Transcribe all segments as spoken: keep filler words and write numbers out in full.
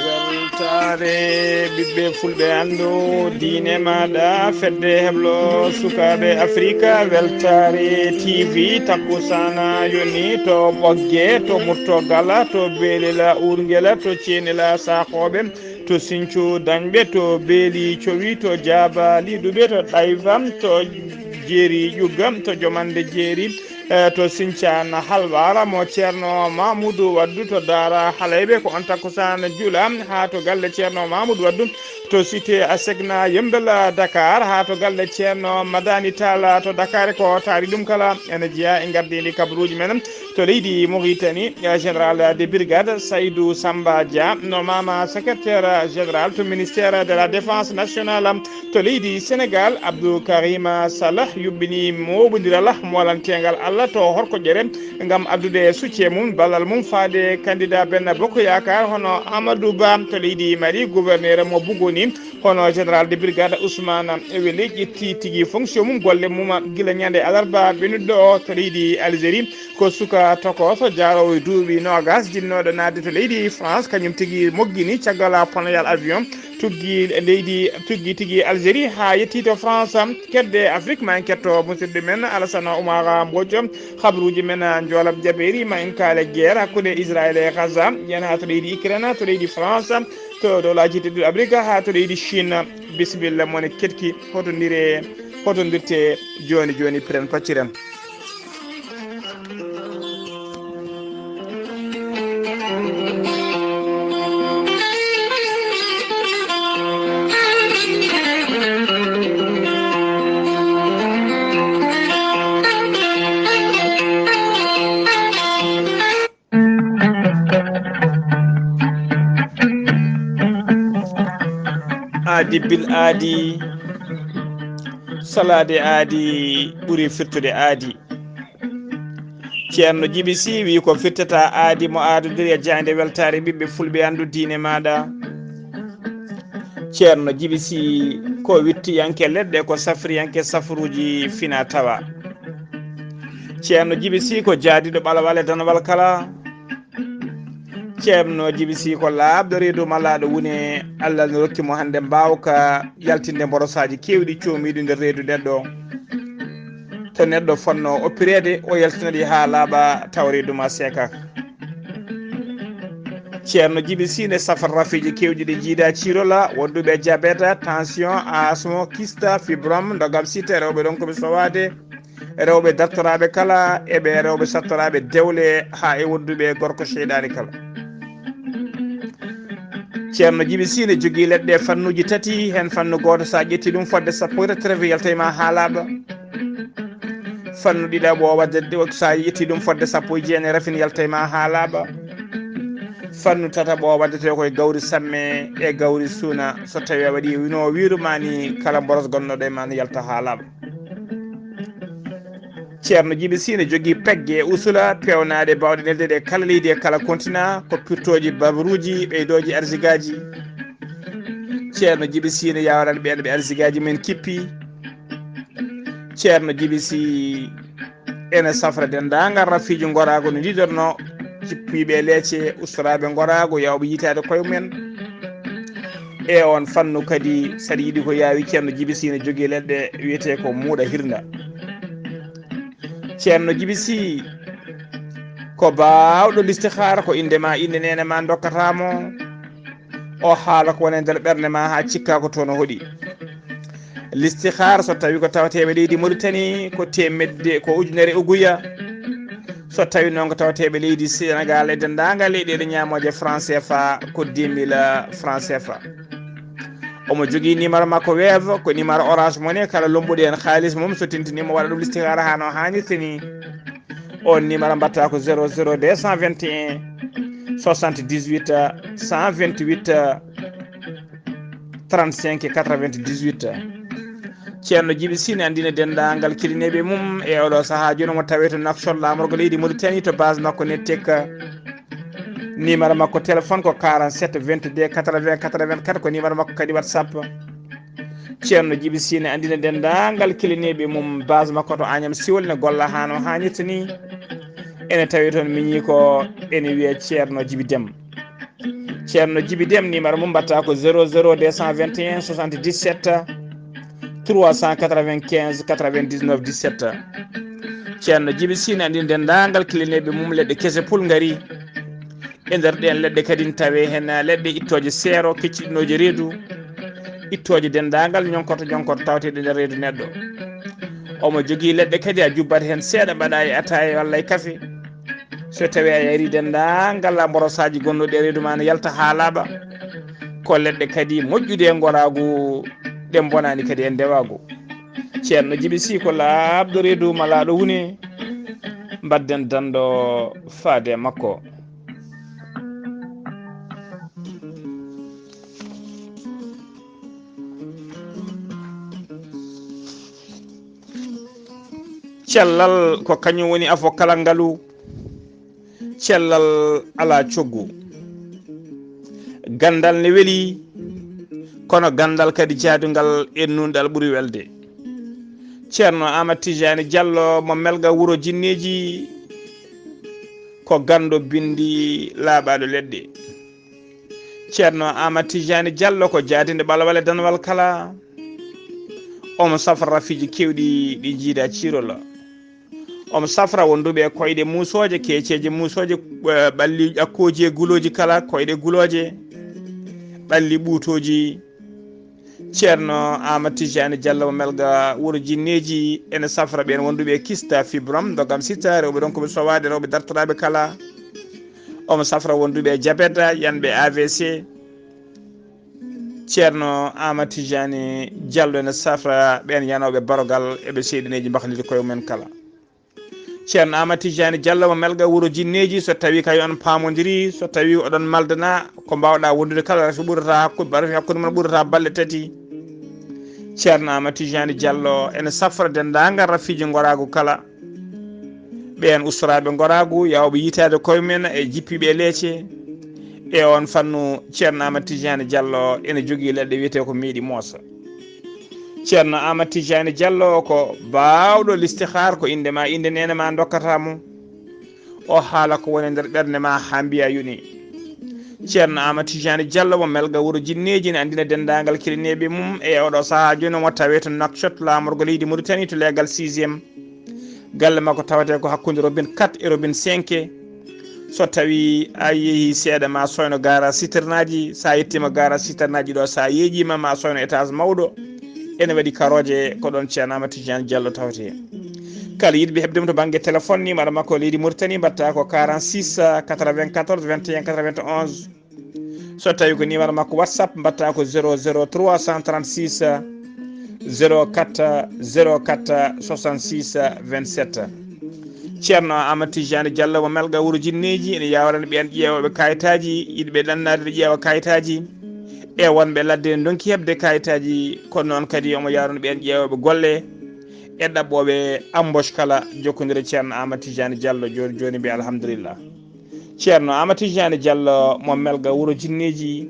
Weltaare ɓiɓɓe fulɓe, anndu diine maaɗa. Fedde heblo sukaaɓe Afrika, Weltaare T V, takkusaana yoni to Ɓogge, to Murtogala, to Beelila Uurngela, to Ceenila Saakooɓe, to Sinthiou Dañɓe, to Beeli Cowi, to Jaaba Liɗuɓe, to Ɗayva, to Jeeri Ƴugga, to Jomande Jeeri, eh, to Sinthiane Halwara, mo Ceerno Mamoudou Waddou to Daara Halayɓe, ko on takkusaan juula haa to galle Ceerno Mamoudou Waddou to Cité Asecna Yembel Dakar, haa to galle Ceerno Madani Talla to Dakar, ko taari ɗum kala ene jeyaa e ngardiindi kabaruuji men. To leydi Mauritanie, eh, général de brigade Saïdou Samba Dia, nomaama secrétaire général to ministère de la défense nationale. To leydi Sénégal, Abdou Karima Salah yuɓɓini mooɓondiral moolanteengal Allah to Horkoƴere ngam addude soutien mum, ballal mum faade candidat Benno Bokk Yaakaar hono Amadou Ba. To leydi Mali, gouverneur mo Bugoni hono général de brigade Ousmane Wele ƴetti tigi fonction mum, golle mum gila ñande alarba ɓennuɗo o. To leydi Algérie, ko suka tokooso jaaroowo e duuɓi noogas jinnooɗo naatde to leydi France, kañum tigi moggini caggal panoyal avion, tuggi leydi, tuggi tigi Algérie haa yetti to France. Kedde Afrique, ma en ketto musidɗo men Alassane Oumar Mbodjo, habaruuji men njoolam jabeeri, ma en kaale guerre hakkunde Israël e Gaza, yen haa to leydi Ukraine, to leydi France, to dowlaaji tedduɗi Afrique, haa to leydi Chine. Bisimilla, mone ketki, hotondire, hotondirte jooni jooni, piren pacciren. Aadi bil aadi, salaade aadi ɓuri firtude aadi. Ceerno Jibi Si wii ko firtata aadi mo aadodiri e jaaynde weltaare ɓiɓɓe fulɓe, anndu diine maaɗa. Ceerno Jibi Si ko wittiyanke leɗɗe, ko safriyanke safruuji fina tawa. Ceerno Jibi Si ko jaadiiɗo ɓalawal e danawal kala. Ceerno Jibi Si ko laaɓɗo reedu malaaɗo wune, Allah no rokki mo hannde mbaawka yaltinde mborosaaji keewɗi coomiiɗi nder reedu neɗɗo. To neɗɗo fotnoo oppireede, o yaltina ɗi haa laaɓa tawa reedu ma seekaaka. Ceerno Jibi Si ne safata rafiiji keewɗi ɗi jiidaa ciirola, wonduɓe diabète, tension, asthme, kyste, fibrome, ndogam site, rewɓe ronkuɓe sowaade, rewɓe dartoraaɓe kala, e ɓe rewɓe sattoraaɓe dewle, haa e wonduɓe gorko seyɗaani kala. Ceerno Jibi Si ne jogii leɗɗe fannuuji tati, heen fannu gooto, so a ƴetti ɗum fodde sappo e tati, rafi yalta e ma haa laaɓa. Fannu ɗiɗaɓo o waddete, so a ƴetti ɗum fodde sappo e jeenayi, rafin yalta e ma haa laaɓa. Fannu tataɓo o waddete ko e gawri samme e gawri suuna. So tawi a waɗi wino wiiru ma ni, kala mboros gonnoɗo e ma ni yalta haa laaɓa. Ceerno Jibi Si ne jogii pegge e usula peewnaaɗe baawɗe neldeede e kala leydi e kala kontina, ko pirtooji babaruuji ɓeydooji arsigaaji. Ceerno Jibi Si ne yawrani ɓeen ɓe arsigaaji men kippi. Ceerno Jibi Si ene safra denndaangal rafiiji ngoraagu no ndiidorno, jippiiɓe e leece, ustoraaɓe ngoraagu, yawɓe yitaade koye mumen. E oon fannu kadi, saɗa yiɗi ko yaawi, Ceerno Jibi Si ne jogii leɗɗe wiyetee ko muuɗa hirnda. Ceerno Jibi Si ko baawɗo listihaara, ko innde ma, innde neene ma ndokkata mo. O haala ko woni e nder ɓernde ma haa cikka ko toon o hoɗi. Listihaara, so tawi ko tawateeɓe leydi Mauritanie, ko teemedde, ko ujunere uguya. So tawi noon ko tawateeɓe leydi Sénégal e denndaangal leyɗeele ñaamooje franc C F A, ko deux mille franc C F A. Omo jogii numéro makko Wave, ko numéro Orange Money, kala lombuɗo heen haalis mum, so tintinii mo waɗa ɗum listihara haa no haanirta ni. On numéro mbaɗata ko zéro zéro deux cent vingt et un soixante-dix-huit cent vingt-huit trente-cinq quatre-vingt-dix-huit. Ceerno Jibi Sine anndina denndaangal kilineeɓe mum e oɗo sahaa jooni mo tawee to Nouakchott, laamorgo leydi Mauritanie, to base makko Nettek. Numéro makko téléphone ko quarante-sept vingt-deux quatre-vingts quatre-vingt-quatre, ko numéro makko kadi WhatsApp. Ceerno Jibi Sine anndina denndaangal kilineeɓe mum, base makko to Agnam Siwol, ne golla haa no haanirta ni. Ene tawi toon miñi ko ene wiyee Ceerno Jibi Dem. Ceerno Jibi Dem, numéro mum mbaɗata ko zéro zéro deux cent vingt et un soixante-dix-sept trois cent quatre-vingt-quinze quatre-vingt-dix-neuf dix-sept. Ceerno Jibi Sine anndina denndaangal kilineeɓe mum leɗɗe kese pul ngari. E nder ɗeen leɗɗe kadi ne tawee heen leɗɗe ittooje seero, kecciɗinooje reedu, ittooje denndaangal ñonkorto ñonkorto tawateeɗe nder reedu neɗɗo. Omo jogii leɗɗe kadi a jubbat heen seeɗa, mbaɗa e ataaya walla e kafe. So tawii a yarii denndaangal mborosaaji gonɗuɗi e reedu ma ne yalta haa laaɓa. Ko leɗɗe kadi moƴƴude e ngoraagu, ɗe mbonaani kadi e ndewaagu. Ceerno Jibi Sine ko laaɓɗo reedu malaaɗo wune, mbaɗden danndo faade e makko. Cellal ko kañum woni afo kala ngalu. Cellal alaa coggu. Ganndal ne weli, kono ganndal kadi jaadungal e nuunɗal ɓuri welde. Ceerno Aamadu Tijaani Jallo mo Melga wuro Jinneeji, ko ganndo binndi laaɓaaɗo leɗɗe. Ceerno Aamadu Tijaani Jallo ko jaadinde ɓalwal e danwal kala. Omo safra rafiiji keewɗi ɗi njiida ciirola. Omo safra wonduɓe e koyɗe muusooje, keeceeje muusooje, eh, ɓalli ƴakkooji e gulooji kala, koyɗe gulooje, ɓalli ɓuutooji. Ceerno Aamadu Tijaani Jallo mo Melga wuro Jinneeji ene safra ɓeen wonduɓe e kista, fibrom, ndogam sita, rewɓe ronkuɓe sowaade, rewɓe dartoraaɓe kala. Omo safra wonduɓe e jabet, yanɓe A V C. Ceerno Aamadu Tijaani Jallo ene safra ɓeen yanooɓe barogal e ɓe seyɗineeji mbahliti koye mumen kala. Ceerno Aamadu Tijaani Jallo mo Melga wuro Jinneeji, so tawii kay on paamondirii, so tawii oɗon maldana, ko mbaawɗaa wondude kala, rafi ɓurata hakkude, rafi hakkunde mon ɓurata balɗe tati. Ceerno Aamadu Tijaani Jallo ene safra denndaangal rafiiji ngoraagu kala. Ɓeen ustoraaɓe ngoraagu, yaawɓe yiytaade koye mumen e jippiiɓe e leece. E oon fannu, Ceerno Aamadu Tijaani Jallo ene jogii leɗɗe wiyetee ko meeɗi moosa. Ceerno Aamadu Tijaani Jallo ko baawɗo listihaar, ko innde ma, innde neene ma ndokkata mo. O haala ko woni e nder ɓernde ma haa mbiya yoni. Ceerno Aamadu Tijaani Jallo mo Melga wuro Jinneeji ne anndina denndaangal kilineeɓe mum e oɗo sahaa jooni omo tawee to Nouakchott, laamorgo leydi Mauritanie, to leegal sixième. Galle makko tawetee ko hakkunde robinet quatre e robinet cinq. So tawii a yehii seeɗa ma sooyno garage citernaaji, so a yettiima garage citernaaji ɗo, so a yeeƴiima ma sooyno étage mawɗo, ene waɗi karooje, ko ɗoon Ceerno Aamadu Tijaani Jallo tawetee. Kala yiɗɓe heɓde mo to bannge téléphone, numéro makko leydi Mauritanie mbaɗata ko quarante-six quatre-vingt-quatorze vingt et un quatre-vingt-onze. So tawii ko numéro makko WhatsApp, mbaɗata ko zéro zéro trois cent trente-six zéro quatre zéro quatre soixante-six vingt-sept. Ceerno Aamadu Tijaani Jallo mo Melga wuro Jinneeji ene yawrani ɓeen ƴeewooɓe kayitaaji, yiɗɓe ɗannaade ene ƴeewa kayitaaji, e wonɓe ladde ene ndonki heɓde kayitaaji, kono noon kadi omo yawrani ɓeen ƴeewooɓe golle e ɗaɓɓooɓe embauche kala. Jokkondire Ceerno Aamadu Tijaani Jallo jooni jooni, mbiya alhamdulillah. Ceerno Aamadu Tijaani Jallo mo Melga wuro Jinneeji,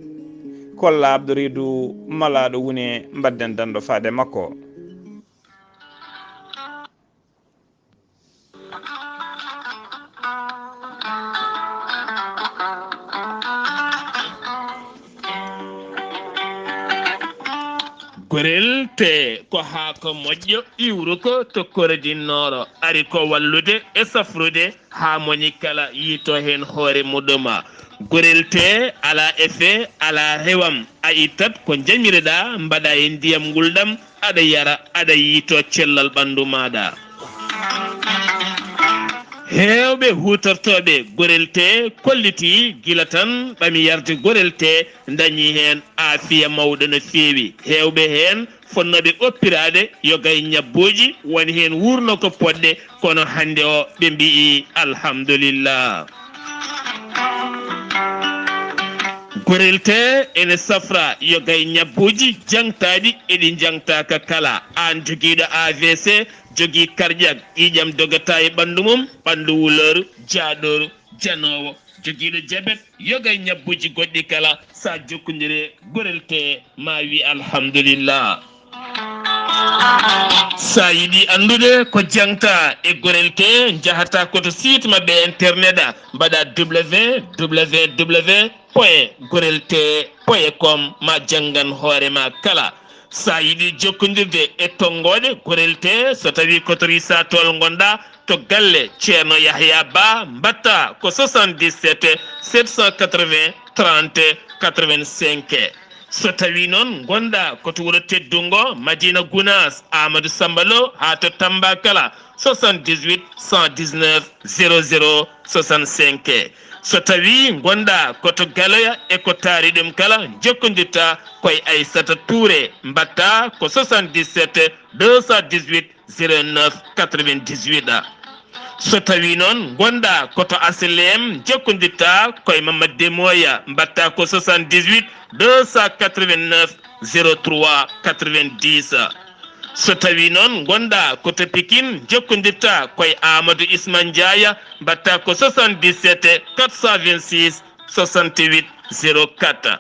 ko laaɓɗo reedu malaaɗo wune, mbaɗden danndo faade makko. Gorel te ko haako moƴƴo iwruko to korodinnoro, ari ko wallude e safrude haa moni kala yiito heen hoore muɗuma. Gorel te alaa effet, alaa rewam, a ittat ko njamireɗaa, mbaɗa e ndiyam ngulɗam, aɗa yara, aɗa yiito cellal ɓanndu maaɗa. Heewɓe huutortooɓe gorel tee kollitii gila tan ɓami yarde gorel tee ndañii heen aafiya mawɗo no feewi. Heewɓe heen fotnooɓe oppiraade yoga e ñabbuuji woni heen wuurno ko poɗɗe, kono hannde o ɓe mbiyi alhamdulillah. Gorel tee ene safra yoga e ñabbuuji jaŋtaaɗi e ɗi njaŋtaaka kala. Aan jogiiɗo A V C, jogii karƴak, ƴiiƴam dogata e ɓanndu mum, ɓanndu wulooru, jaaɗooru, janoowo, jogiiɗo jabet, yoga e ñabbuuji goɗɗi kala, so a jokkondire gorel tee ma wi alhamdulillah. So a yiɗi anndude ko jaŋta e gorel tee, njahata ko to site maɓɓe internet a, mbaɗa W W W point gorel tee point com ma janngan hoore ma kala. So a yiɗi jokkondirde e tonngooɗe gorel tee, so tawii ko to Risatol ngonɗa, to galle Ceerno Yahya Ba, mbaɗta ko soixante-dix-sept sept cent quatre-vingts trente quatre-vingt-cinq. So tawii noon ngonɗa ko to wuro teddungo Madina Gunaas, Amadou Samba Lo, haa to Tamba kala, soixante-dix-huit cent dix-neuf zéro zéro soixante-cinq. So tawii ngonɗa ko to Galoya e ko taari ɗum kala, njokkondirta ko e Aissata Touré, mbaɗta ko soixante-dix-sept deux cent dix-huit zéro neuf quatre-vingt-dix-huit. So tawii noon ngonɗa ko to H L M, njokkondirta ko e Mamadou Demoya, mbaɗta ko soixante-dix-huit deux cent quatre-vingt-neuf zéro trois quatre-vingt-dix. So tawii noon ngonɗa ko to Pikine, njokkondirta ko e Amadou Isma Ndiaye, mbaɗta ko soixante-dix-sept quatre cent vingt-six soixante-huit zéro quatre.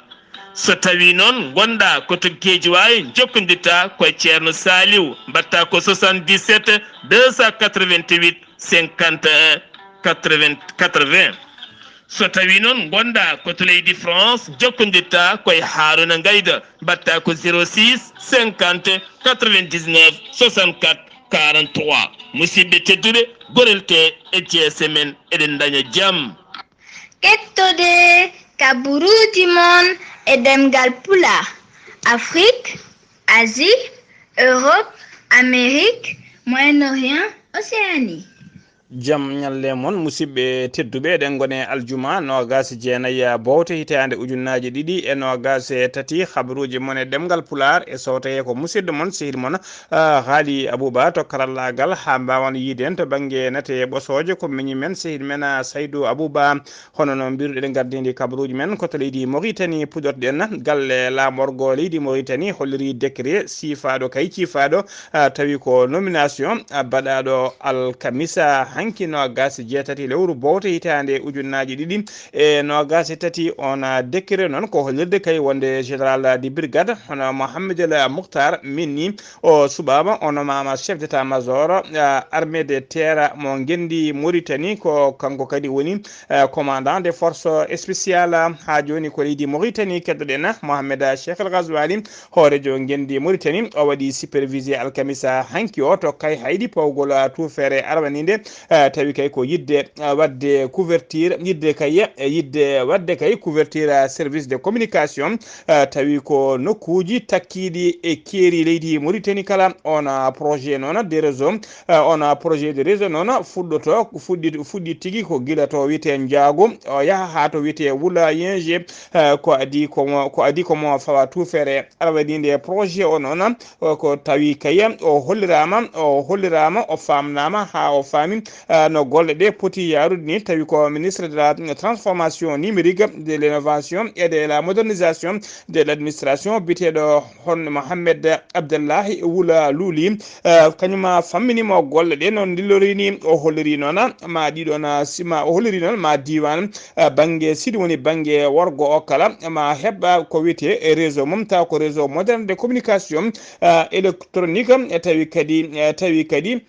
So tawii noon ngonɗa ko to Guédiawaye, njokkondirta ko e Ceerno Saliou, mbaɗta ko soixante-dix-sept deux cent quatre-vingt-huit cinquante et un quatre-vingts. So tawii noon ngonɗa ko to leydi France, njokkondirta ko e Harouna Ngaïda, mbaɗta ko zéro six cinquante quatre-vingt-dix-neuf soixante-quatre quarante-trois. Musidɓe tedduɓe, gorel tee e G S M en, eɗen ndaña jam. Kettode kaburuuji mon e ɗemngal Pulaar, Afrique, Asie, Europe, Amérique, Moyen-Orient, Océanie. Jam ñalle mon, musidɓe tedduɓe, eɗen ngoni e aljuma noogaas e jeenayi bowte hitaande ujunnaaji ɗiɗi e noogaas e tati. Habaruuji mon e ɗemngal Pulaar e sowtoye ko musidɗo mon, sehil mon, ah, Haali Abuba to karallaagal, haa mbaawan yiide en to bannge nate ɓosooje ko miñi men, sehil men, ah, Saydu Abuba. Hono no mbiruɗen, gardindi kabaruuji men ko to leydi Mauritanie puɗorɗen. Galle laamorgo leydi Mauritanie holliri décret siifaaɗo kay ciifaaɗo, ah, tawi ko nomination, ah, baɗaaɗo alkamisa hanki noogaas e jeetati lewru bowte hitaande ujunnaaji ɗiɗi e noogaas e tati. On, ah, décret noon ko hollirde kay wonde général de brigade hono Mohamed El Mokhtar Minni o suɓaama, o nomaama chef d'état-major, ah, armée de terre mo ngenndi Mauritanie. Ko kanko kadi woni, ah, commandant des forces spéciales. Haa jooni ko leydi Mauritanie keddoɗen Mohamed Cheikh El Ghazouani, hooreejo ngenndi Mauritanie. O waɗi supervisé alkamisa hanki o to Kayhayɗi pawgol, ah, tuufeere arwaniinde, ah, tawi kay ko yiɗde, ah, waɗde couverture, yiɗde kay, eh, yiɗde waɗde kay couverture, ah, service de communication. Ah, tawi ko nokkuuji takkiiɗi e keeri leydi Mauritanie kala. On, ah, projet noon de réseau, ah, on, ah, projet de réseau noon fuɗɗoto, fuɗɗi, fuɗɗi tigi ko gila to wiyetee Njaago, o yaha haa to wiyetee Wulayenje, ah, ko adii ko mo, ko adii ko mo fawa tuufeere arwaniinde projet o noon. O ko tawi kay o holliraama, o holliraama, o faamnaama haa o faami, ah, no golle ɗe poti yaarude ni. Tawi ko ministre de la transformation numérique, de l'innovation et de la modernisation de l'administration, biyeteeɗo hon Mohamed Abdallahi Wula Luuli, ah, kañum fammini mo golle ɗe no ndillori ni. O holliri noon ma ɗiɗon, ah, si-, ma o holliri noon ma diiwaan, ah, bannge siɗi woni bannge worgo o kala ma heɓa ko wiyetee réseau mum, taw ko réseau moderne de communication, ah, électronique, e tawi kadi, eh, tawi kadi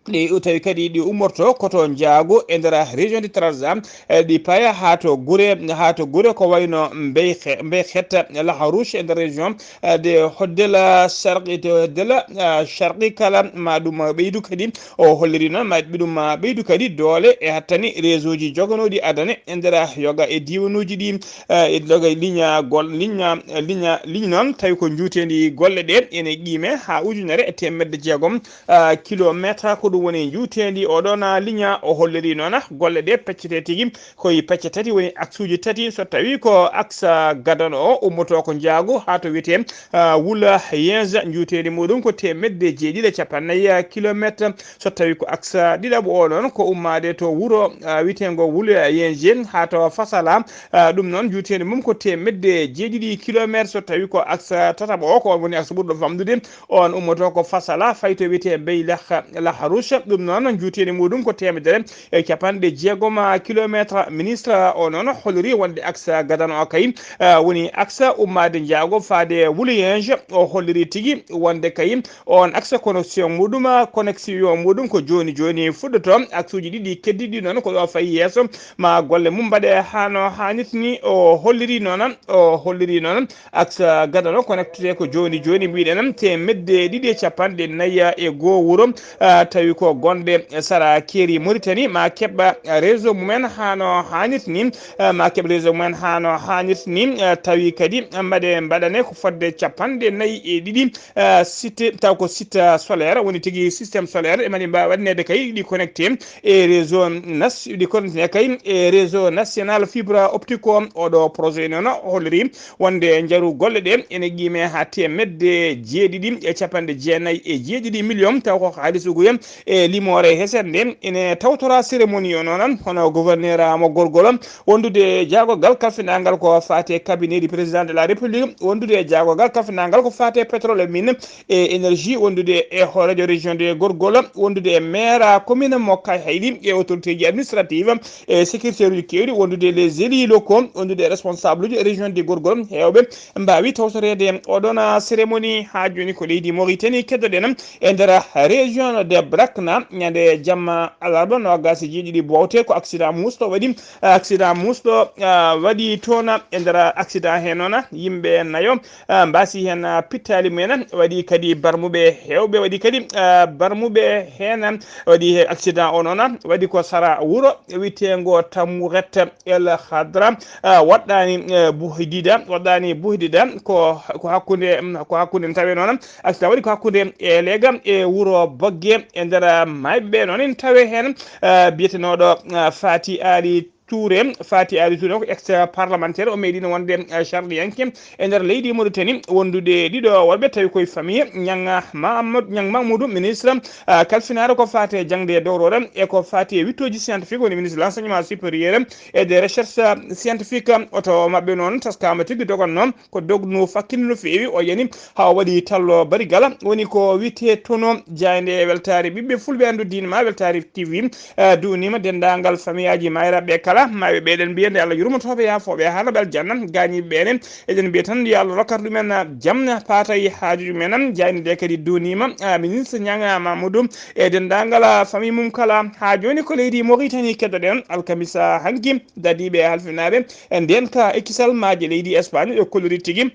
ɗi, tawi kadi ɗi ummorto ko to Njaago e nder région de Trarza, eh, ɗi paya haa to gure, haa to gure ko wayno Mbeyxe-, Mbeyxet, Laharouche e nder région, eh, de Hoddela Sharqi, de Hoddela, ah, Sharqi kala ma ɗum ɓeydu kadi. O holliri noon ma ɓe ɗum ɓeydu kadi doole e hattani réseau ji joganooɗi adane e nder yoga e diiwanuuji ɗi, eh, e yoga ligne gol-, ligne, ligne, ligne noon tawi ko njuuteendi golle ɗe ene qiime haa ujunere e teemedde jeegom, ah, kilometre ko Ɗum woni njuuteendi o ɗoon liña, o holliri noon golle ɗe peccete tigi koye pecce tati, woni aksuuji tati. So tawii ko aksa gadano o ummoto ko njaago haa to wiyetee, ah, Wula Yenja, njuuteendi muɗum ko teemedde jeeɗiɗi e cappannayi kilometre. So tawii ko aksa ɗiɗaɓo o noon ko ummaade to wuro, ah, wiyeteengo Wula Yenje haa to Fasala, ah, ɗum noon njuuteendi mum ko teemedde jeeɗiɗi kilometre. So tawii ko aksa tataɓo o, ko on woni aksa ɓurɗo famɗude, on ummoto ko Fasala, fayi to wiyetee Bey Lah-, Laharouche. Ɗum noon njuuteendi muɗum ko teemedere e capanɗe jeegom kilometre. Ministre o noon holliri wonde aksa gadano o kay, ah, woni aksa ummaade njaago faade Wula Yenje. O holliri tigi wonde kay on aksa connexion muɗum, connexion muɗum ko jooni jooni fuɗɗoto. Aksuuji ɗiɗi keddiɗi noon ko ɗo fayi yeeso, ma golle mum mbaɗe haa no haanirta ni. O holliri noon, o holliri noon aksa gadano connecté ko jooni jooni, mbiɗen teemedde ɗiɗi e capanɗe nayi e goo wuro, ah, tawi ko gonɗe sara keeri Mauritanie, ma keɓa réseau mumen haa no haanirta ni, ah, ma keɓ réseau mumen haa no haanirta ni, ah, tawi kadi mbaɗe mbaɗane ko fodde capanɗe nayi e ɗiɗi, ah, site, taw ko site solaire woni tigi système solaire, e mbaɗi mbaawi waɗaneede kay ɗi connecté e réseau nas-, ɗi connecté kay e réseau national fibre optique o. Oɗo projet noon holliri wonde njaru golle ɗe ene qiime haa teemedde jeeɗiɗi e capanɗe jeenayi e jeeɗiɗi million, taw ko haalisuguya e limoore hesere nde ene tawtora cérémonie o noon, hono gouverneur mo gorgol, wondude jaagogal kalfinangal ko faate cabinet du président de la république, wondude jaagogal kalfinangal ko faate pétrole e mine e énergie, wondude e hooreejo région de gorgol, wondude e maire commune mo Kayhayɗi e autorité ji administrative e sécurité uji keewɗi, wondude les élus locaux, wondude e responsable uji région de gorgol heewɓe mbaawi tawtoreede oɗon cérémonie. Haa jooni ko leydi Mauritanie keddoɗen e nder région de Brakna, ñande jamma alarba noogas e jeeɗiɗi bowte, ko accident muusɗo waɗi. Accident muusɗo, ah, waɗi toon. E nder accident he noon yimɓe nayo, ah, mbaasi heen, ah, pittaali mumen, waɗi kadi barmuɓe heewɓe, waɗi kadi, ah, barmuɓe heen, waɗi he accident o noon waɗi ko sara wuro wiyeteengo Tamuret El Khadra, ah, waɗɗaani, eh, Buhdida, waɗɗaani Buhdida ko, ko hakkunde, mm, ko hakkunde tawi noon accident waɗi ko hakkunde e Leega e wuro Bogge e nder mayɓe noon en tawe heen, ah, biyetenooɗo, ah, Fati Ali Touré. Fati Ali Touré ko ex parlementaire, o meeɗino wonde, eh, charɗiyanke e nder leydi Mauritanie, wondude ɗiɗo worɓe tawi koye famille Ñang Mamadou, Ñang Mamadou, ministre, ah, kalfinaare ko faati e jaŋde e dowroore e ko faati e wittooji scientifique, woni ministre de l'enseignement supérieur et des recherches scientifiques. Oto maɓɓe noon taskaama tigi doganno ko dognu fakkinde no feewi, o yani haa o waɗi tallo barigal, woni ko wiyetee tono jaaynde e weltaare ɓiɓɓe fulɓe anndu diine ma weltaare T V, eh, duwniima denndaangal famiyaaji maayraɓe kala, maayɓe ɓeeɗen mbiyen nde Allah yurmotooɓe yaafooɓe haala ɓe aljanna, gaañiiɓe ɓeene eɗen mbiya tan yo Allah rokkar ɗumen jam, paata e haajuuji mumen. Jaaynde nde kadi duwniima, ah, ministre Ñang Mamadou e denndaangal, ah, famille mum kala. Haa jooni ko leydi Mauritanie keddoɗen, alkamisa hanki dadiiɓe halfinaaɓe e ndeen ka e kisal maaje leydi Espagne ɗo kolliri tigi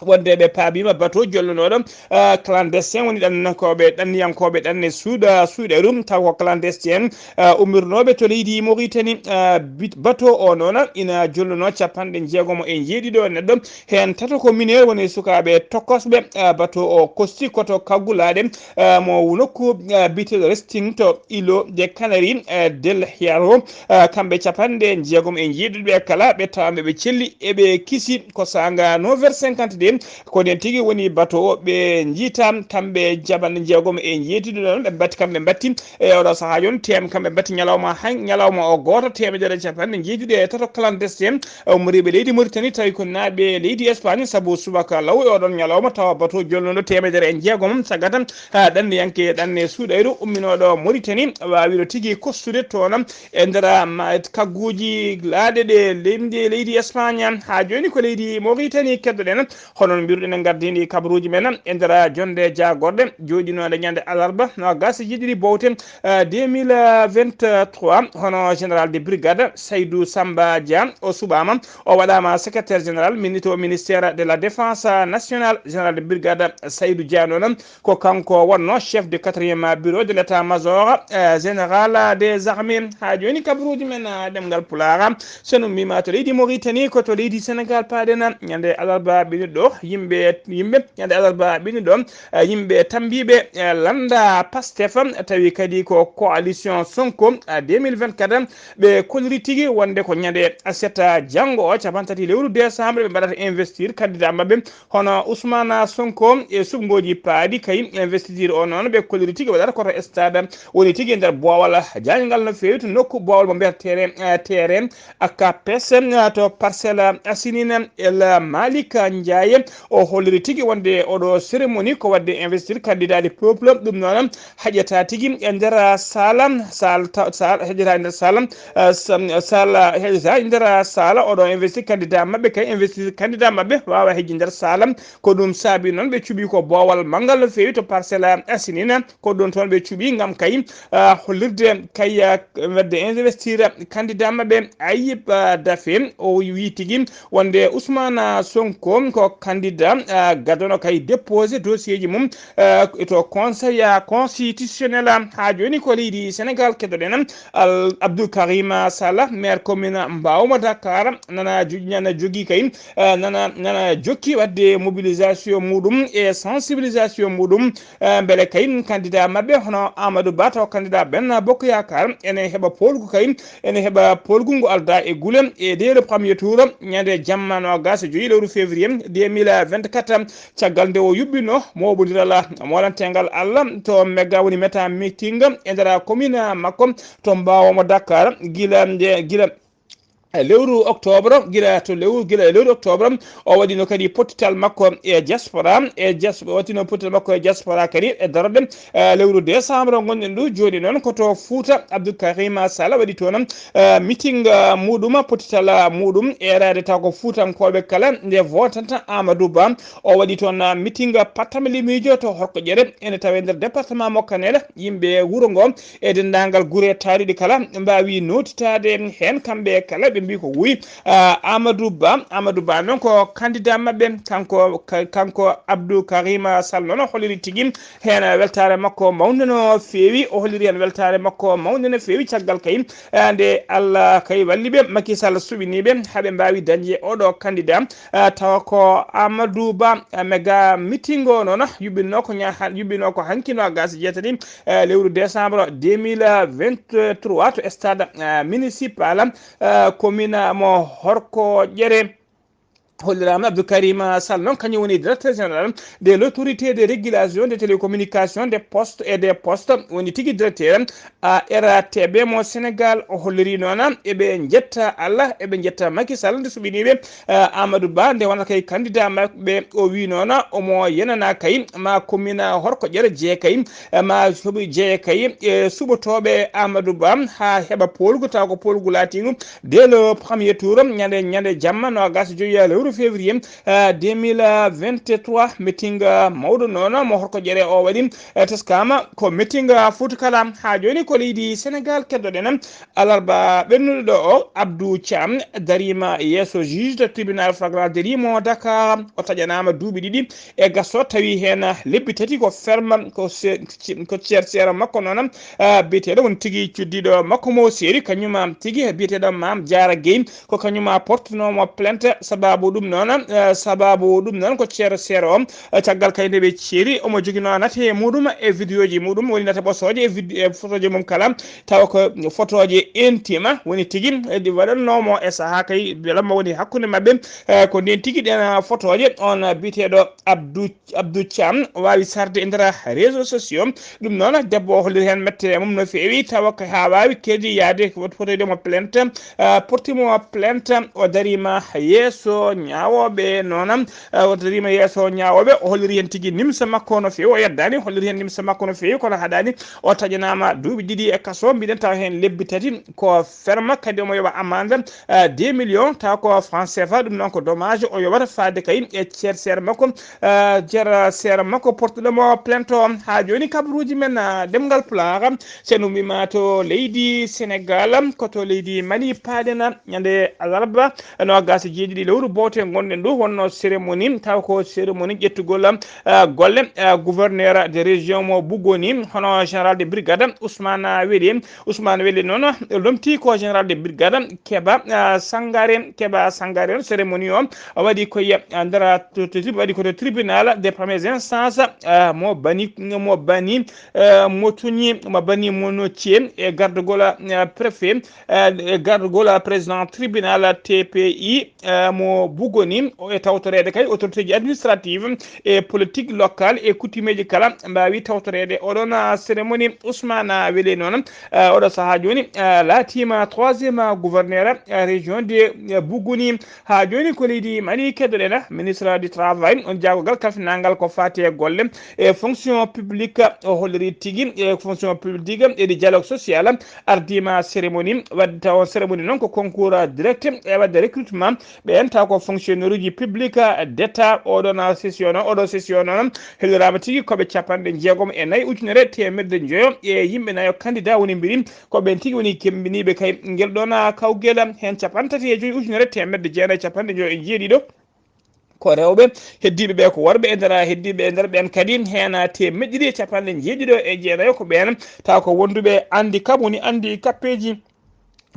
wonde ɓe paabiima bateau jolnonooɗo, ah, clandestin, woni ɗannankooɓe, ɗanniyankooɓe ɗanne suuɗa, suuɗeru, taw ko clandestin, ah, ummirnooɓe to leydi Mauritanie, ah, bit-, bateau o noon ina jolnunoo capanɗe jeegomo e jeeɗiɗo neɗɗo, heen tato ko mineur, woni sukaaɓe tokosɓe, ah, bateau o kosti koto kaggulaaɗe, ah, mo nokku, ah, biyeteeɗo Resting to Îlot des Canaries, ah, del Hierro, ah, kamɓe capanɗe jeegom e jeeɗiɗo ɓe kala, ɓe tawama ɓe celli, eɓe kisi ko saanga neuf heures cinquante-deux, ko nden tigi woni bateau o ɓe njiita kamɓe capanɗe jeegom e jeeɗiɗo ɗon, ɓe mbatti, kamɓe mbatti e oɗo sahaa yon tem, kamɓe mbatti ñalawma han, ñalawma o gooto, teemedere e capanɗe jeeɗiɗi e tato clandestin, ummoriiɓe leydi Mauritanie, tawi ko naaɓe leydi Espagne, sabu subaka law e oɗon ñalawma, tawa bateau jolnuɗo teemedere e jeegom, sagata, ha ɗanniyanke ɗanne suuɗayru umminooɗo Mauritanie, waawiɗo tigi kostude toon e nder, ma, kagguuji laaɗe ɗe leydi, leydi Espagne. Ha jooni ko leydi Mauritanie keddoɗen. Hono no mbiruɗen, en gardini kabaruuji men e nder jonde jaagorɗe jooɗinooɗe ñande alarba, noogas e jeeɗiɗi bowte, eh, deux mille vingt-trois. Hono général de brigade Saydou Samba Dia, o suɓaama, o waɗaama secrétaire général minito ministère de la défense nationale. Général de brigade Saydou Dia noon, ko kanko wonno chef de quatrième bureau de l'état-major, eh, général des armées. Ha jooni kabaruuji men, eh, ɗemngal Pulaar, so no mbima to leydi Mauritanie, ko to leydi Sénégal paaɗen. Ñande alarba ɓennuɗo Yimɓe yimɓe ñande alarba ɓennuɗo, eh, yimɓe tambiiɓe, eh, lannda Pastef, tawi kadi ko coalition Sonko, eh, deux mille vingt-quatre, ɓe kolliri tigi wonde ko ñande aset janngo o, cappanɗe tati lewru décembre, ɓe mbaɗata investir candidat maɓɓe hono Ousmane Sonko e suɓngooji paaɗi. Kay investiture o noon ɓe kolliri tigi waɗata ko to stade woni tigi e nder boowal jaayngal no feewi to nokku boowal mo mbiyata terrain, eh, terrain A K P S, eh, to Parcelles Assainies. El Malick Ndiaye o holliri tigi wonde oɗo cérémonie ko waɗde investir candidat du peuple, ɗum noon heƴata tigi e nder saala, saal ta-, saal, heƴata e nder saala, eh, sam-, saala, heƴata e nder saala oɗo investir candidat maɓɓe, kay investir candidat maɓɓe waawa heƴde nder saala. Ko ɗum saabi noon ɓe cuɓi ko boowal manngal no feewi to Parcelles Assainies. Ko ɗum toon ɓe cuɓi ngam kay, ah, hollirde kay, ah, wadde investir candidat maɓɓe Ayib, ah, Daffé. O wii tigi wonde Ousmane Sonko ko candidat, ah, gaddono kay déposé dossier ji mum, ah, to Conseil, ah, constitutionnel. Haa jooni ko leydi Sénégal keddoɗen Al-, Abdou Karim Sall, maire commune Mbawma Dakar, nana jo-, nana jogii kay, eh, nana, nana jokki waɗde mobilisation muɗum e sensibilisation muɗum, eh, mbele kay candidat maɓɓe hono Amadou Ba, taw candidat Benno Bokk Yaakaar, ene heɓa poolgu kay, ene heɓa poolgu ngu aldaa e gule. E dès le premier tour, ñande jamma noogas e joyi lewru février deux mille vingt-quatre, caggal nde o yuɓɓino mooɓondiral moolanteengal Allah to Mega woni Meta Meeting e nder commune makko to Mbawma Dakar, gila nde, gila e lewru octobre, gila to lewru, gila e lewru octobre, o waɗino kadi pottital makko e diaspora, e dias-, o waɗino pottital makko e diaspora kadi e darde, eh, lewru décembre ngonɗen ɗo jooni. Noon ko to Fouta, Abdou Karim Sall waɗi toon, eh, meeting, eh, muɗum, pottital, eh, muɗum, e raade taw ko Fuutankooɓe kala nde votanta Amadou Ba. O waɗi toon, eh, meeting, eh, pattam limiijo to Horkoƴere, ene tawe nder département mo Kanel. Yimɓe wuro ngo e denndaangal gure taariɗe kala mbaawi nootitaade heen kamɓe kala. Ɓe mbii ko wuy, ah, Amadou Ba. Amadou Ba noon ko candidat maɓɓe, kanko, ka-, kanko Abdou Karim Sall noon o holliri tigi heen weltaare makko mawnde no feewi. O holliri heen weltaare makko mawnde no feewi caggal kay, ah, nde Allah kay walli ɓe, Macky Sall suɓinii ɓe haa ɓe mbaawi dañde oɗo candidat, ah, tawa ko Amadou Ba. Ah, mega meeting o noon yuɓɓinoo ko ña-, yuɓɓinoo ko hanki noogas e jeetati, eh, lewru décembre deux mille vingt-trois to stade, eh, municipal, eh, commune mo Horkoƴere. Holliraama Abdou Karim Sall noon, kañum woni directeur général de l'autorité de régulation des télécommunications, des postes et des postes, woni tigi directeur, eh, A R T B mo Sénégal. O holliri noon eɓe njetta Allah, eɓe njetta Macky Sall nde suɓinii ɓe, eh, Amadou Ba, nde wonata kay candidat maɓɓe. O wii noon omo yenana kay ma commune Horkoƴere jeye kay, eh, ma soɓi jeye kay e suɓotooɓe Amadou Ba haa heɓa poolgu, taw ko poolgu laatingu dès le premier tour, ñande, ñande jamma noogas e joyi lewru février, eh, deux mille vingt-trois. Meeting, eh, mawɗo noon mo Horkoƴere o waɗi, eh, teskaama ko meeting, eh, Fuuta Kala. Haa jooni ko leydi Sénégal keddoɗen. Alarba ɓennuɗo ɗo o, Abdou Thiam dariima yeeso juge de tribunal flagrant délit mo Dakar. O taƴanaama duuɓi ɗiɗi e gaso, tawi heen lebbi tati ko ferme, ko se-, ko chercheur makko noon, ah, biyeteeɗo woni tigi cuddiiɗo makko mo seeri, kañum tigi biyeteeɗo Mame Diarra Gueye, ko kañum portunoo mo plainte. Sababu ɗum noon, eh, sababu ɗum noon ko chercheur o, eh, caggal kay nde ɓe ceeri, omo joginoo nate muɗum e vidéo ji muɗum, woni nate ɓosooje e vid-, e photoje mum kala, tawa ko photoje intime woni tigi, eh, ɗi waɗannoo mo e sahaa kay belamma woni hakkunde maɓɓe, eh, ko ndeen tigi ɗeen, ah, photoje on, ah, biyeteeɗo Abdou Abdou Thiam waawi sarde e nder réseaux sociaux. Ɗum noon, debbo o holliri heen mette mum no feewi, tawa ko haa waawi kadi yahde ko fotde mo plainte, ah, porti mo plainte, o dariima yeeso ñaawooɓe noon, ah, o dariima yeeso ñaawooɓe, o holliri heen tigi nimsa makko no feewi, o yeddaani, holliri heen nimsa makko no feewi, kono haɗaani, o taƴanaama duuɓi ɗiɗi e kaso, mbiɗen tawa heen lebbi tati ko ferme, kadi omo yoɓa amande, ah, deux millions, tawa ko franc C F A, ɗum noon ko dommage o yoɓata faade kay e chercheur makko, ah, chercheur makko portuɗo mo plainte o. Haa jooni kabaruuji men, ah, ɗemngal Pulaar, so en ummiima to leydi Sénégal, ko to leydi Mali paaɗen, ñande alarba, noogas e jeeɗiɗi lewru booto to ngonɗen ɗo wonno cérémonie, taw ko cérémonie ƴettugol, ah, golle, ah, gouverneur de région mo Bugoni, hono général de brigade Ousmane Weli. Ousmane Weli noon lomti ko général de brigade Keba, ah, Sangare, Keba Sangare. Cérémonie o waɗi ko e, ah, nder, ah, to, to, waɗi ko to tribunal de première instance, ah, mo Bani, mo Bani, ah, mo Tuñi, mo Bani mo Notie, e gardugol, ah, préfet, ah, e gardugol, ah, président tribunal T P I, eh, mo Bugoni, o e tawtoreede kay autorité ji administrative e politique locale e coutume ji kala mbaawi tawtoreede. Oɗon, ah, cérémonie Ousmane, ah, Weli noon, ah, oɗo sahaa jooni, ah, laatiima troisième, ah, gouverneur, ah, région de, ah, Bugoni. Haa jooni ko leydi Mali keddoɗen, ah, ministre du travail, on jaagogal kalfinangal ko faati e golle e fonction publique, o holliri tigi e fonction publique e di dialogue social, ardiima cérémonie. Wadde taw on cérémonie noon ko concours direct e wadde recrutement. Ɓeen taw ko fonctionnaire uji public d'État. Oɗon session noon, oɗo session noon, helloraama tigi ko ɓe capanɗe jeegom e nayi ujunere teemedde njoyo e yimɓe nayo candidat woni mbiri. Ko ɓeen tigi woni kemmbiniiɓe kay ngel ɗoon kawgel, heen capanɗe tati e joyi ujunere teemedde jeenayi capanɗe njoyo e jeeɗiɗo ko rewɓe, heddiiɓe ɓe ko worɓe. E nder heddiiɓe e nder ɓeen kadi, heen teemedde ɗiɗi e capanɗe jeeɗiɗo e jeenayo ko ɓeen taw ko wonduɓe handicap, woni handicapé ji.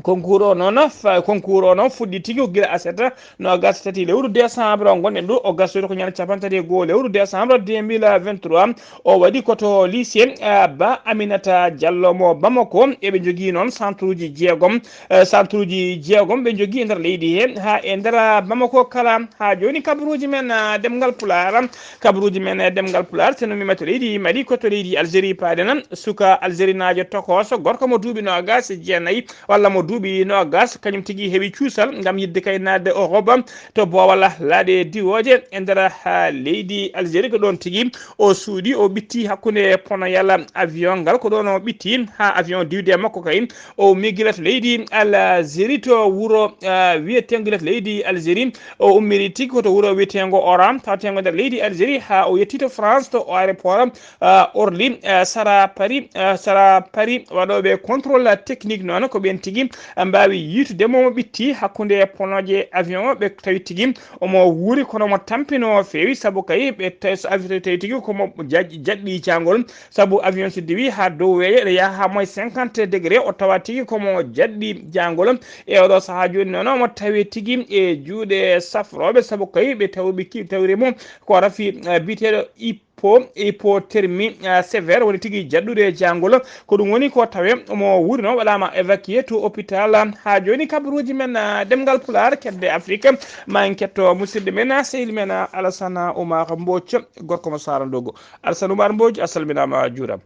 Concours o noon, fa-, concours o noon fuɗɗi tigi ko gila aset noogaas e tati lewru décembre o ngonɗen ɗo, o gasoyta ko ñande capanɗe tati e goo lewru décembre deux mille vingt-trois. O waɗi ko to lycée, ah, Ba Aminata Diallo mo Bamako. Eɓe njogii noon centre uji jeegom, eh, centre uji jeegom ɓe njogii e nder leydi he, haa e nder, ah, Bamako kala. Haa jooni kabaruuji men, ah, ɗemngal Pulaar, kabaruuji men, eh, ɗemngal Pulaar, so no mbiimi to leydi Mali, ko to leydi Algérie paaɗen. Suka Algérie naajo tokooso, gorko mo duuɓi noogaas e jeenayi, walla mo duuɓi noogaas, kañum tigi heɓi cuusal ngam yiɗde kay naatde Europe to boowal laaɗe diwooje e nder, ah, leydi Algérie. Ko ɗoon tigi o suuɗi, o ɓitti hakkunde ponoyal avion ngal. Ko ɗoon o ɓitti haa avion diwde e makko kay. O ummii gila to leydi Algérie to wuro, ah, wiyeteengo gila to leydi Algérie. O ummiri tigi ko to wuro wiyeteengo Oran, taweteengo nder leydi Algérie, haa o yettii to France to aéroport, ah, Orly, ah, sara Paris, ah, sara Paris. Waɗooɓe contrôle technique noon ko ɓeen tigi, ah, mbaawi yiitude mo ɓitti hakkunde ponooje avion o. Ɓe tawi tigi omo wuuri kono omo tampinoo feewi, sabu kay ɓe tawi so avion tawi tigi komo jaɗ-, jaɗɗi jangol. Sabu avion so diwi haa dow weeyo, ene yaha haa moins cinquante degré, o tawa tigi komo jaɗɗi jangol. E oɗo sahaa jooni noon, omo tawi tigi e juuɗe safrooɓe, sabu kay ɓe tawi, ɓe ki-, tawri mo ko rafi, eh, biyeteeɗo hypo-, hypothermie, eh, sévère, woni tigi jaɗɗude jangol. Ko ɗum woni ko tawe omo wuuri noon, waɗaama évacué to hôpital. Haa jooni kabaruuji men, eh, ɗemngal Pulaar, kedde Afrique, ma en ketto musidɗo men, sehil men, Alassane Oumar Mbodj, gorko mo Saara Ndogo. Alassane Oumar Mbodj, a salminaama, a juuraama.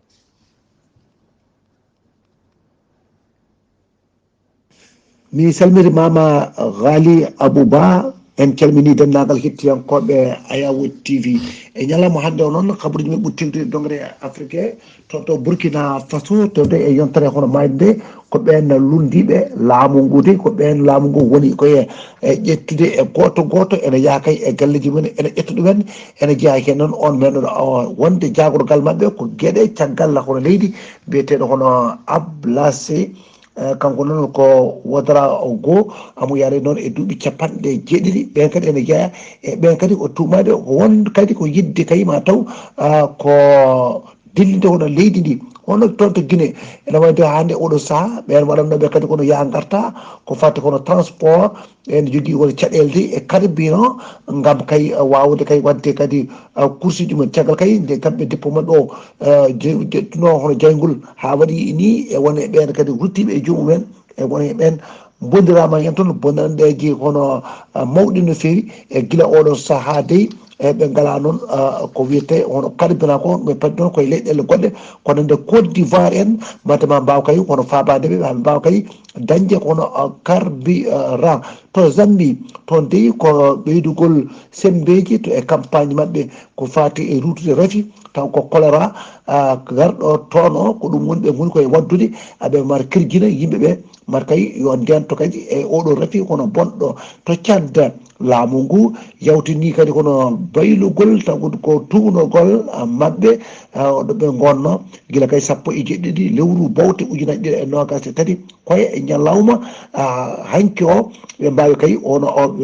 Mi salmitimaama, Ghali Abou Ba. En calminii denndaangal hettiyankooɓe Ayawo T V. E ñalawma hannde o noon, kabaruuji men ɓuri tengtude dongre Afrique, to, to Burkina Faso, to de e yontere hono maayde nde, ko ɓeen lunndiiɓe laamu ngu de, ko ɓeen laamu ngu woni ko e, e ƴettude e gooto gooto, ene yaha kay e galleeji mum en, ene ƴetta ɗum en, ene jeyaa heen noon on men ɗo, o, wonde jaagorgal maɓɓe ko geɗe caggal hono leydi, biyeteeɗo hono Ablasse, eh, kanko noon ko Ouaddara Ouago, omo yaare noon e duuɓi capanɗe jeeɗiɗi. Ɓeen kadi ene jeyaa e ɓeen kadi o tuumaade ko won kadi ko yiɗde kay ma taw, ah, ko dillinde hono leydi ndi. Hono toon to Guinée, ene wayde hannde oɗo sahaa, ɓeen waɗannooɓe kadi kono yaa ngarta, ko fati kono transport, ene jogii won caɗeele de e carburant, ngam kay, eh, waawde kay waɗde kadi, eh, kursiiji mum. Caggal kay nde kamɓe dépôt maɓɓe o, eh, je-, jeɗɗuno hono jayngol haa waɗi ni, e won e ɓeen kadi ruttiiɓe e joomum en, e won e ɓeen mbondiraama heen toon, bonanndeeji hono, eh, mawɗi no feewi. E gila oɗo sahaa dey, e ɓe ngalaa noon, eh, ko wiyetee hono carburant ko, ɓe padi noon koye leyɗeele goɗɗe, ko nande Côte d'Ivoire en, mbadde ma mbaaw kay hono faabaade ɓe, ɓe mbaawa kay dañde ko hono, uh, carburant. To Zambie, toon dey ko ɓeydugol semmbeeji to e campagne maɓɓe ko faati e ruutude rafi, taw ko choléra, uh, garɗo toon o, ko ɗum woni ɓe ngoni koye waɗdude, aɓe mbar kirjina yimɓe ɓe, mbar kay yo ndento kadi e oɗo rafi kono bonɗo. To Tchad, laamu ngu yawtini kadi kono baylugol, taw ko tuugnugol, uh, maɓɓe, uh, ɗo ɓe ngonno gila kay sappo e jeeɗiɗi lewru bowte ujunaaji ɗiɗi e noogaas e tati, koye ñalawma, ah, hanki o, ɓe mbaawi kay ono o,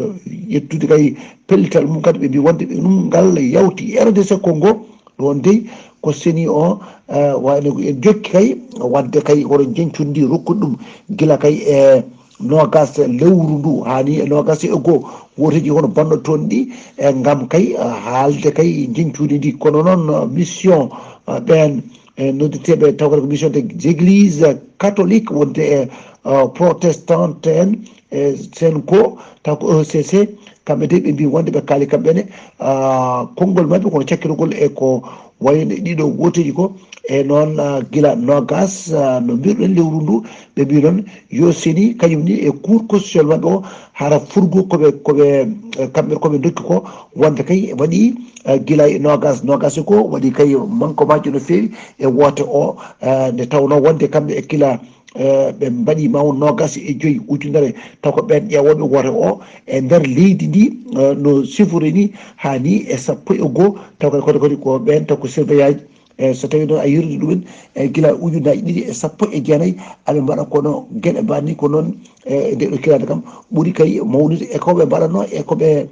ƴettude kay pellital mum kadi, ɓe mbi wonde ɓe ɗum ngal yawti R D C Congo. Ɗon dey ko seni o, eh, wayno ko en jokki kay, wadde kay hoto jeñcundi rokkude ɗum gila kay e noogas lewru ndu, haa ni e noogas e goo. Wooteeji hono banno toon ɗi, e ngam kay, eh, haalde kay jeñcundi ndi. Kono noon, eh, mission, eh, ɓeen, eh, noddirteeɓe taw kadi ko mission des églises catholiques wonde e, eh, protestante en, e Senko, taw ko E C C, kamɓe de ɓe mbi wonde ɓe kaali kamɓe ne, ah, konngol maɓɓe kono cakkitogol e ko wayno ɗiɗo wooteeji ko. E noon, ah, gila noogas, ah, no mbiruɗen lewru ndu, ɓe mbi noon yo seni kañum ni e cour constitutionnel maɓɓe o, hara furgo koɓe, koɓe, eh, kamɓe koɓe dokki ko, wonde kay waɗi, eh, gila e noogas, noogas e ko waɗi kay manko majjo no feewi e woote o, eh, nde tawnoo wonde kamɓe e kila, eh, ɓe mbaɗi ma won noogas e joyi ujunere, taw ko ɓeen ƴeewooɓe woote o e nder leydi ndi, eh, no sifori ni haa ni e sappo e goo, taw kadi kadi kadi ko ɓeen taw ko surveillant, e so tawii noon a yirdi ɗumen e gila ujunnaaji ɗiɗi e sappo e jeenayi, aɓe mbaɗa kono geɗe mbaɗni ko noon, e nde ɗo kiraade kam ɓuri kay mawnude e ko ɓe mbaɗatnoo e ko ɓe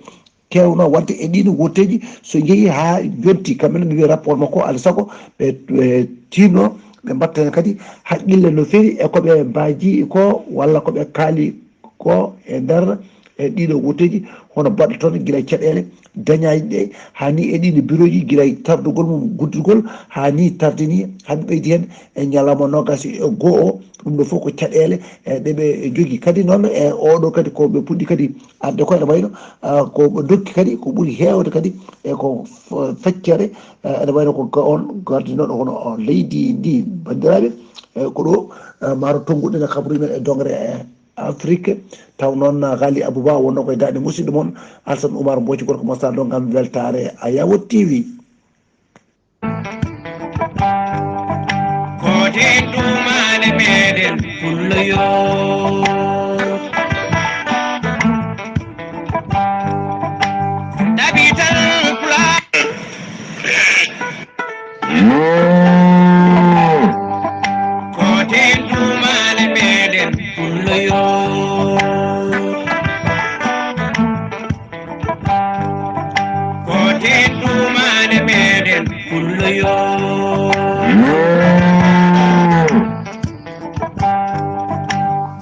keewno waɗde e ɗiin wooteeji. So njehii haa jonti, kamɓe ne ɓe mbiya rapport makko, alaa sago ɓe, ɓe tiimno, ɓe mbatta heen kadi haqqille no feewi e ko ɓe mbaaji ko walla ko ɓe kaali ko e nder e ɗiɗo wooteeji, hono baɗɗo toon gila caɗeele dañaaji ɗe, haa ni e ɗiɗo birooji, gila e tardugol mum, guddugol, haa ni tardini, haa ɓe ɓeydi heen e ñalawma noogas e goo o. Ɗum ɗo fof ko caɗeele, e, ɗe ɓe njogii. Kadi noon, e, oɗo kadi ko ɓe puɗɗi kadi arde ko ene wayno, ah, ko ɓe ndokki kadi ko ɓuri heewde kadi, e ko f-, feccere, e, ene wayno ko ga-, on gardinooɗo hono, o, leydi ndi, banndiraaɓe, e, ko ɗo, e, maaro tonnguɗen e kabaruuji men e dongre, e, Afrique. Taw noon, Ghali Abouba wonno koye daande musidɗo mon Alsan Oumar Mboci, gorko mo Sar, ɗo ngam weltaare Ayawo T V. Kooten duumaade meɗen pullo yo. Tabital pulaar. Kooten duumaade meɗen pullo yo. Kooten duumaade meɗen pullo yo.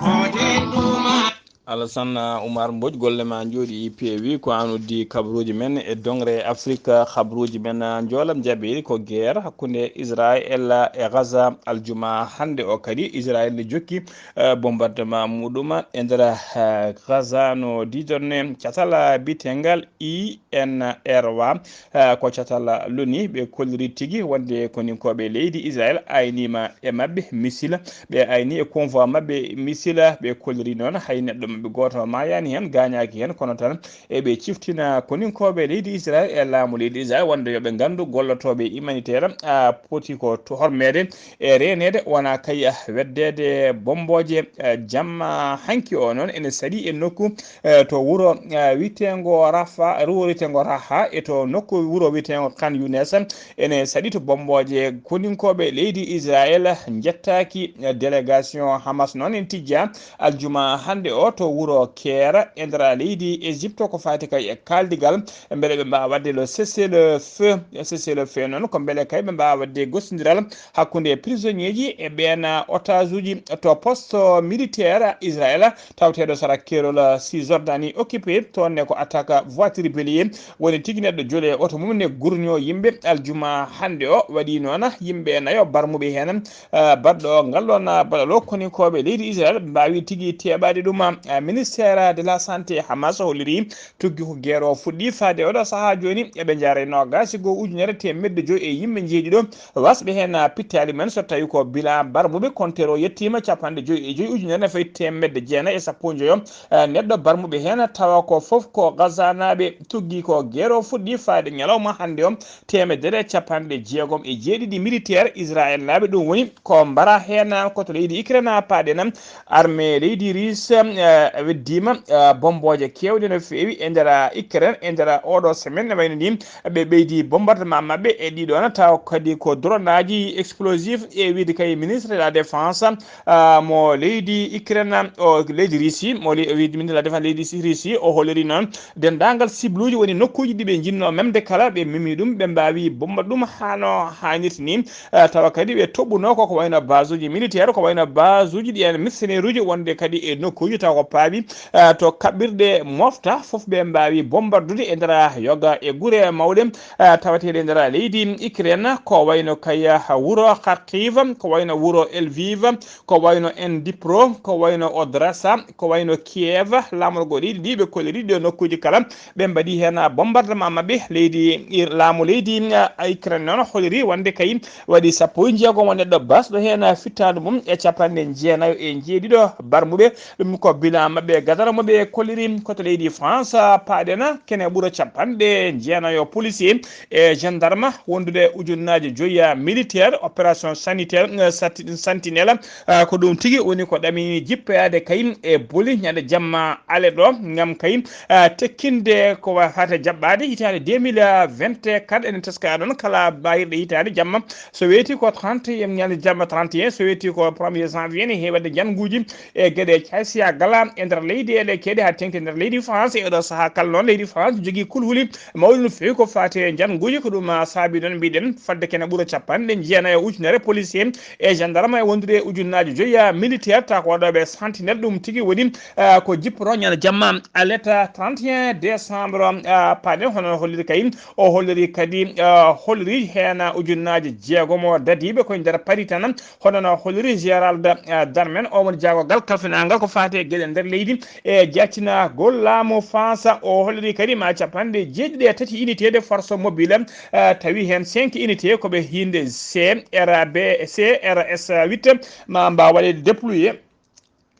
Kooten duumaade. Alassane Oumar Mbodj, golle ma njooɗi peewi. Ko an uddi kabaruuji men e dongre Afrique, kabaruuji men njoolam jaɓeeri ko guerre hakkunde Israël e Gaza. Aljuma hannde o kadi Israël ne jokki, eh, bombardement muɗum e nder, eh, Gaza no diidorne catal biyetengal I N R W, eh, ko catal loni. Ɓe kolliri tigi wonde koninkooɓe leydi Israël aynima e maɓɓe missile, ɓe ayni e convoi maɓɓe missile, ɓe kolliri noon hay neɗɗo maɓɓe gooto maayaani heen, gaañaaki heen, kono tan eɓe ciftina koninkooɓe leydi Israël e laamu leydi Israël wonde yo ɓe nganndu gollotooɓe humanitaire, a, poti ko to hormeede e reeneede, wona kay, ah, weddeede bombooje, eh, jamma hanki o noon ene saɗi e nokku, eh, to wuro, eh, wiyeteengo Rafa, wuro wiyeteengo Raha, e to nokku wuro wiyeteengo Khan Younes, ene saɗi to bombooje. Koninkooɓe leydi Israël njettaaki, eh, délégation Hamas noon en tijja aljuma hannde o to wuro Caire e nder leydi Égypte ko faati kay e kaaldigal mbele ɓe mbaawa waɗde le cessez-le-feu. Cessez-le-feu noon ko mbele kay ɓe mbaawa waɗde gostondiral hakkunde prisonnier ji e ɓeen otage uji to poste militaire Israël tawteeɗo sara keerol Cisjordanie occupé. Toon ne ko attaque voiture bélier woni tigi neɗɗo jole oto mum ne gurño yimɓe aljuma hannde o. Waɗi noon yimɓe nayo barmuɓe heen, eh, baɗɗo ngal ɗoon, eh, baɗalo koninkooɓe leydi Israël mbaawi tigi teɓaade ɗum. Eh, ministère de la santé Hamas holliri tuggi ko guerre o fuɗɗi faade oɗo sahaa jooni, eɓe njaara e noogaas e goo ujunere teemedde joyi e yimɓe njeeɗiɗo wasɓe heen pittaali men, so tawi ko bilan barmuɓe, compteur o yettiima capanɗe joyi e joyi ujunere ne fayi teemedde jeenayi e sappo e joyo, eh, neɗɗo barmuɓe heen, tawa ko fof ko Gazanaaɓe. Tuggi ko guerre o fuɗɗi faade ñalawma hannde o, teemedere capanɗe jeegom e jeeɗiɗi militaire Israël naaɓe, ɗum woni ko mbara heen ko to leydi Ukraine paaɗen, armée leydi Russe, eh, Weddiima, ah, bommbooje keewɗe no feewi e nder, ah, Ukraine, e nder, ah, oɗo semaine, ne wayno ni ɓe ɓeydi bombardement maɓɓe e ɗiɗo na taw kadi ko dronaji explosif e wiide kay ministre de la défense, ah, mo leydi Ukraine, o leydi Russie, mo le-, o wiide ministre de la défense leydi Russie, o holliri noon denndaangal cible uji woni nokkuuji ɗi ɓe njinnoo memde kala, ɓe memi ɗum, ɓe mbaawi bomba ɗum hano haanirta ni. Ah, tawa kadi ɓe toɓɓuno ko, ko wayno base uji militaire, ko wayno base uji ɗi en mercenaire uji wonde kadi e nokkuuji taw ko paawi, ah, to kaɓɓirɗe mofta fof ɓe mbaawi bombardude e nder yoga e gure mawɗe, ah, tawateeɗe e nder leydi Ukraine, ko wayno kay, ah, wuro Kharkiv, ko wayno wuro Lviv, ko wayno en Dnipro, ko wayno Odresa, ko wayno Kiev, laamorgo leydi ndi ɓe kolliri ɗo nokkuuji kala. Ɓe mbaɗi heen bombardement maɓɓe. Leydi Ir-, laamu leydi, ah, Ukraine noon holliri wonde kay waɗi sappo e jeegom neɗɗo basɗo heen fittaandu mum e capanɗe jeenayo e jeeɗiɗo barmuɓe. Ɗum ko bilan maɓɓe gadara mo ɓe kolliri. Ko to leydi France, ah, paaɗen kene ɓura capanɗe jeenayo policier e gendarme wondude ujunnaaji joyi militaire opération sanitaire, eh, sati-, sentinelle. Ah, ko ɗum tigi woni ko ɗamini jippoyaade kay e boli ñande jamma ale ɗo ngam kay, ah, tekkinde ko wa-, fate jaɓɓaade hitaande deux mille vingt-quatre. Enen teska ɗon kala bayirɗe hitaande jamma, so weeti ko trente et un ñande jamma trente et un, so weeti ko premier janvier ne heewande jannguuji e geɗe caysiya gala e nder leydi e ɗe keeɗe haa teŋti e nder leydi France. E oɗo sahaa kala noon leydi France jogii kulhuli mawɗi no feewi ko faati e jannguuji. Ko ɗum, ah, saabi noon mbiɗen fodde kene ɓura capanɗe jeenayo ujunere policier e gendarme e wondude ujunnaaji joyi militaire ta ko waɗooɓe sentinelle. Ɗum tigi woni, ah, ko jippoto ñande jamma aleta trente et un décembre, ah, paaɗen hono holliri kay. O holliri kadi, ah, holliri heen ujunnaaji jeegom o dadiiɓe koye nder Paris tan. Hono no holliri Gérald, ah, Darmanin, o woni jaagogal kalfinaangal ko faati e geɗe nder leydi e jaatinagol laamu France. O holliri kadi ma capanɗe jeeɗiɗi e tati unité de force mobile, ah, tawi heen cinq unité ko ɓe hiinde C R B, C R S huit, ma mbaawa waɗeede déployé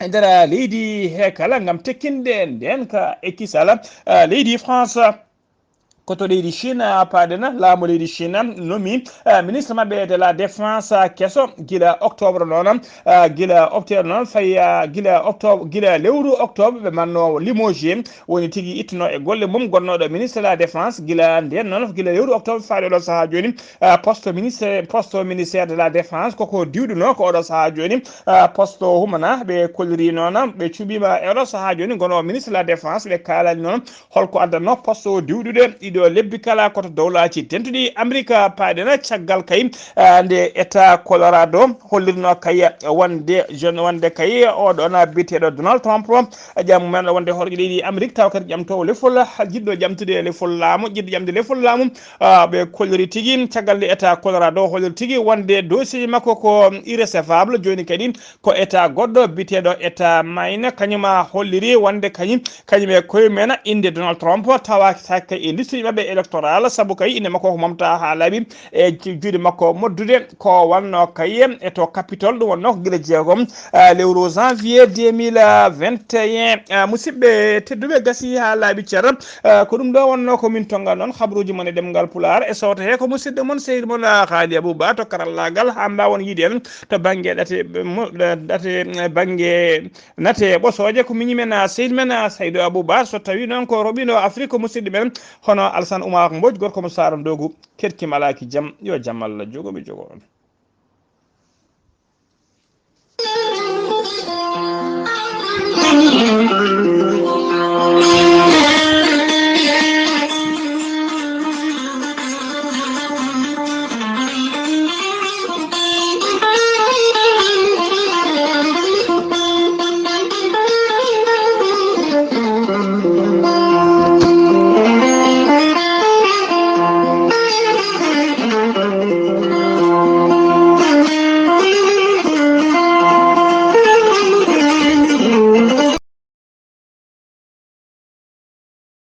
e nder leydi he kala ngam tekkinde ndeen ka e kisal, ah, leydi France. Ko to leydi Chine, ah, paaɗen, laamu leydi Chine nomi, ah, ministre maɓɓe de la défense, ah, keso gila octobre noon, ah, gila octobre noon, fayi, ah, gila octobre, gila lewru octobre ɓe manno limogé, woni tigi ittuno e golle mum gonnooɗo ministre de la défense gila ndeen noon, gila lewru octobre faade oɗo sahaa jooni. Ah, poste ministre, poste ministère de la défense koko diwɗuno ko oɗo sahaa jooni. Ah, poste o humana ɓe kolliri noon, ɓe cuɓima e oɗo sahaa jooni gono ministre de la défense, ɓe kaalani noon holko addannoo poste o diwɗude ɗiɗo lebbi kala ko to dowlaaji dentuɗi Amérique paaɗen caggal kay, ah, nde État Colorado hollirno kay wonde jeune, wonde kay oɗo na biyeteeɗo Donald Trump ƴam mumen wonde horeejo leydi Amérique taw kadi ƴamtoowo lefol, jiɗɗo ƴamtude lefol laamu, jiɗɗo ƴamde lefol laamu. Ah, ɓe kolliri tigi caggal nde État Colorado holliri tigi wonde dossier makko ko irrecevable. Jooni kadi ko État goɗɗo biyeteeɗo État Maine, kañum a holliri wonde kañum, kañum e koye men innde Donald Trump tawa saka e liste maɓɓe électoral, sabu kay innde makko ko momta haa laaɓi e ju-, juuɗe makko moddude ko wonno kay e to Capitole, ɗum wonno ko gila jeegom, ah, lewru janvier deux mille vingt et un. Ah, musidɓe tedduɓe, gasi haa laaɓi cer. Ah, ko ɗum ɗo wonno ko min tonga noon habruuji mon e ɗemngal Pulaar e sawto he ko musidɗo mon sehil mon, ah, Haali Abou Ba to karallaagal haa mbaawon yiide en to bannge ɗate, mo-, ɗate, bannge nate ɓosooje ko miñi men, ah, sehil men, ah, Saydu Abou Ba. So tawii noon ko roɓiino Afrik ko musidɗo men hono Alsan Oumar Mbodj gorko mo Saara Ndogu. Kerki malaaki jam, yo jam Allah jogo mi jogo on.